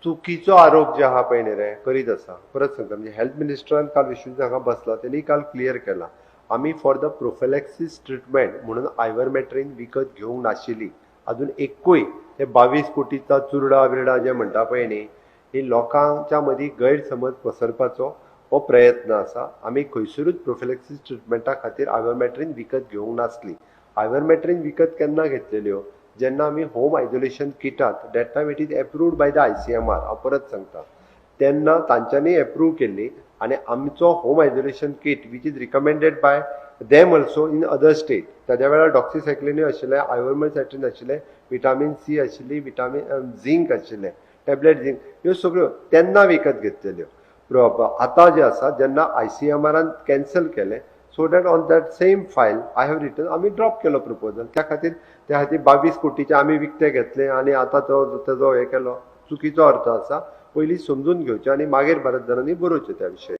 चुकीचो आरोप जे आहा पळय न्ही रे करीत आसा. परत सांगता, म्हणजे हेल्थ मिनिस्टरान काल विश्वजीत हांगा बसला, तेणी काल क्लियर केला, आमी फॉर the प्रोफेलेक्सिस ट्रिटमेंट म्हणून आयवरमॅट्रीन विकत घेवंक नाशिल्ली अजून एकूय. ते 22 कोटीचा चुरडा बिरडा जे म्हणटा पळय न्ही, ही लोकांच्या मदीं गैरसमज पसरपाचो हो प्रयत्न आसा. आमी खंयसरूच प्रोफेलेक्सिस ट्रिटमेंटा खातीर आयवरमॅट्रीन विकत घेवंक नासली. आयवरमॅट्रीन विकत केन्ना घेतलेल्यो? जेन्ना आमी होम आयसोलेशन किटात, that time it is approved by the ICMR. हांव परत सांगता, तेन्ना तांच्यांनी एप्रूव केल्ली आनी आमचो home isolation kit which is recommended by them also in other state, ताज्या वेळार डॉक्सिसायक्लिनूय आशिल्लें, आयवरमॅट्रीन आशिल्लें, विटामीन सी आशिल्ली, विटामीन झिंक आशिल्लें, टॅबलेट झिंक, ह्यो सगळ्यो तेन्ना विकत घेतलेल्यो. आतां जे आसा, जेन्ना आयसीएमआरान कॅन्सल केलें, so that on that same file I have written, आमी ड्रॉप केलो प्रपोजल. त्या खातीर 22 कोटीचे आमी विकते घेतले आनी आतां तो तेजो हे केलो, चुकीचो अर्थ आसा. पयलीं समजून घेवचें आनी मागीर बऱ्याच जाणांनी बरोवचें त्या विशयाचेर.